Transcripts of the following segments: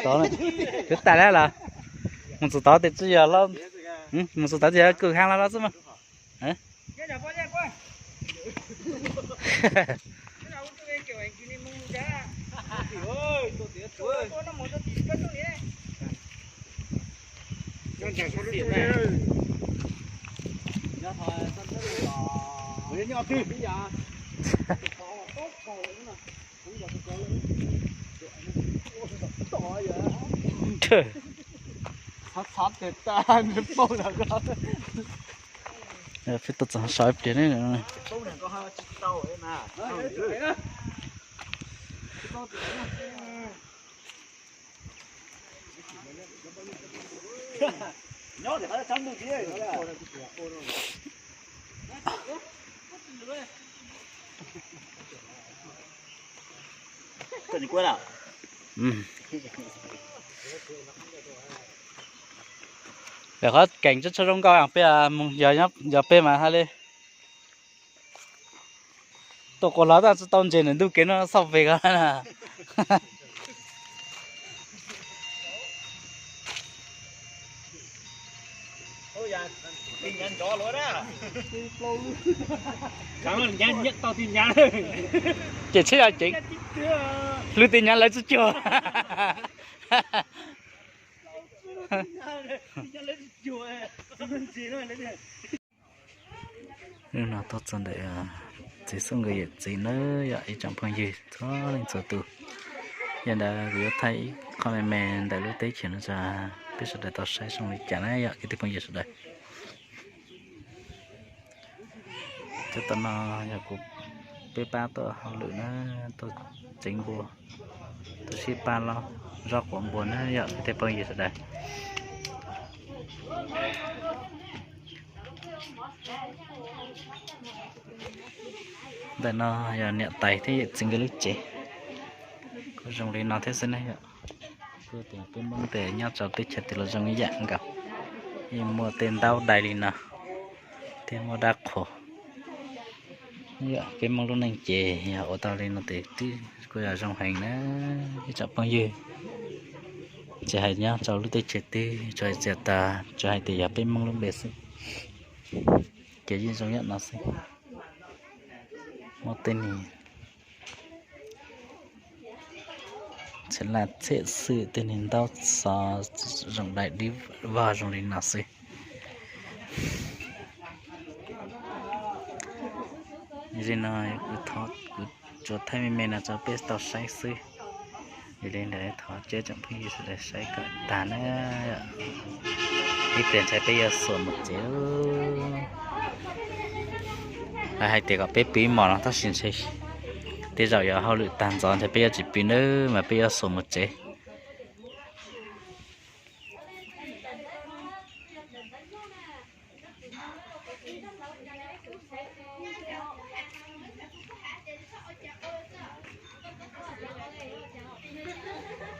Tod, twb tas lawm los? Mus txog tod tias tsis yog los, mus txog tod tias kws hab los los xwb mas. Peb tuaj txog so ib pliag ne. Lawv qhov keem tso tso zoo nkauj, peb mus yog peb mas hais li. Tuaj quas hlo tab tsis tau ntses ntawm ntuj kev no xauj pem ko na. Ces tsheb yog ceev, hlwb tin nyab lawv tsis cuag. Hnub no tuaj txog ntawm txiv Xub nkawd yawm txiv na yom, ib tsoom phooj ywg txhua leej txhua tus. Yog ntawd kuv yuav thaij ib qho me me ntawm lub teb chaws no tso peb sawv daws tau saib zoo li cas na yom kwv tij phooj ywg sawv daws. Cov tom no yog kuv, peb pab tuaj hauj lwm na, tuaj tseev npua, tuaj sib pab los zov quav npua na yom kwv tij phooj ywg sawv daws. Ntawm no yog niam tais thiab yawm txiv nkawd lub tsev, kuj zoo li no thiab xwb ne yom. Kuj tias peb Hmoob tes nyob rau teb chaws twg los zoo ib yam nkaus, yeej muaj tej ntaub dai li no thiab muaj dab qhuas. Yog peb Hmoob lub neej ces yog ua tau li no tes twb kuj yog zoo heev na ib tsoom phooj ywg. Tsis hais nyob rau lub teb chaws twg, tsis hais txias tas, tsis hais tias yog peb Hmoob lub npe xwb, ces yeej zoo yam no xwb. Muaj tej niag txhia laj txhia xwm, tej niag ntaub xov zoo dai dib vog zoo li no xwb. Yog li no kuv tsuas thaij me me no rau peb tau saib xwb. Yog li ntawd thov cov tsoom phooj ywg sawv daws saib kom tag na. Ib pliag ntshai peb yuav xuas mus tsev. Lawv hais tias kom peb pw ib hmos no tab sis ntshai tej zaum yuav hauj lwm tag ntxov ntshai peb yuav tsis pw nawb mas peb yuav xuas mus tsev.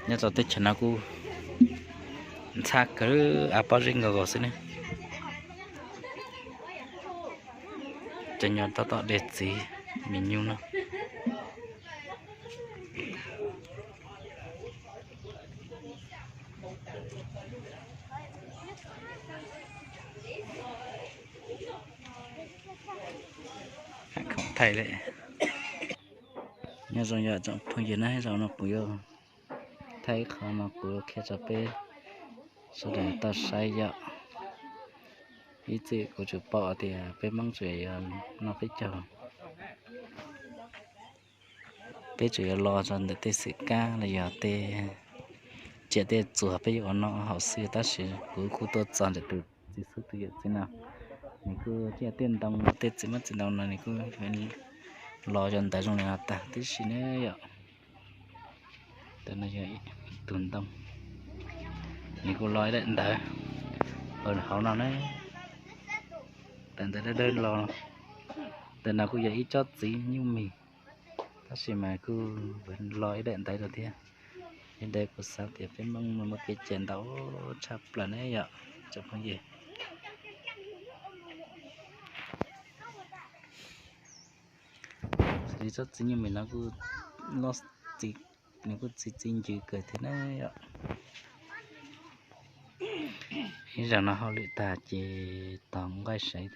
Nyob rau teb chaws no kuj ntxhab kawg, av pob zeb nkaus nkaus xwb ne. Cov nyob tom tom dej txiv mis nyuj no. Khoom thaij li. Nyob zoo yom tsoom phooj ywg na, zaum no kuv yuav thaij ib qho no kuv yuav qhia rau peb sawv daws tau saib yom. Ib txwm kuv tsuas pom tias peb Hmoob tsuas yog noj peb caug, peb tsuas yog los rau ntawm tej xwm kab los yog tej tsiaj tej txuas peb yuav ua noj haus xwb, tab sis kuv kuj tuaj txog ntawm tus txiv xub tus yawm txiv no, nws kuj ciaj tej ntoo tej txiv hmab txiv ntoo no nws kuj los yog ntawv zoo li no tag tib si ne yom. Ntawm no yog tus ntoo, nws kuj los ib daim ntawv hauv no ne. Daim ntawv dawb dawb los, ntawm no kuj yog ib tsob txiv nyuj mis, tab sis mas kuj los ib daim ntawv rau thiab. Li ntawd kuv xav tias peb Hmoob muaj kev cai ntau tshaj plaws ne yom tsoom phooj ywg. Xws li tsob txiv nyuj mis no kuj noj txiv nws kuj txi txiv ncw kawg thiab na yom. Ib zaug no hauj lwm tag ces tos nqaij siav,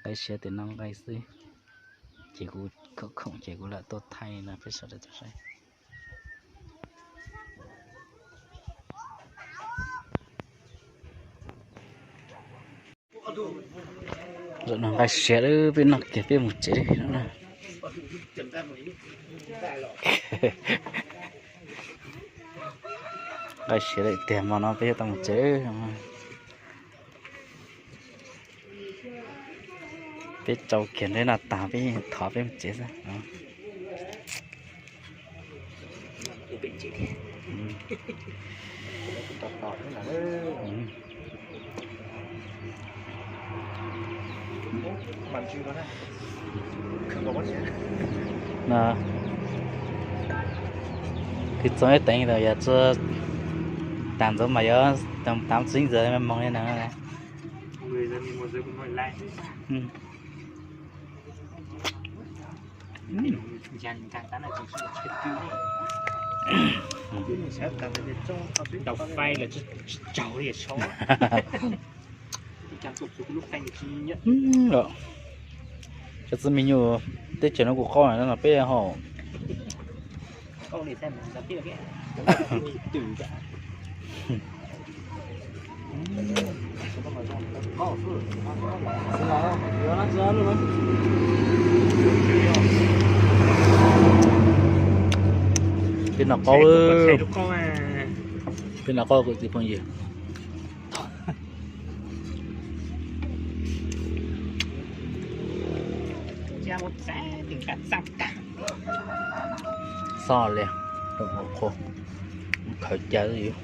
nqaij siav tias noj nqaij xwb, ces kuv khoom khoom ces kuv lam tuaj thaij no peb sawv daws tau saib. Zaum no nqaij siav lawm, peb noj kiag peb mus tsev. Nqaij siav lawm tiag, hmo no peb yuav tau mus tsev. Peb tsau kiag nreb no tas peb thov peb mus tsev xwb. Kwv txoos ib teev tas yog tag ntxuav mas yuav tau txib ntxawm moog li na. Cov txiv me nyuam teb chaws no kuj qaub no peb ho. Peb noj qaub, peb noj qaub kwv tij phooj ywg. Xob li, qhov khaws cas yus.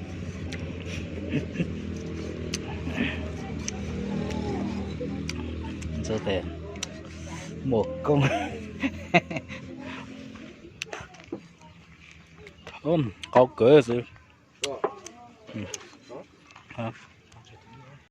Ntxuav tes muaj koob. Qaub kawg xwb.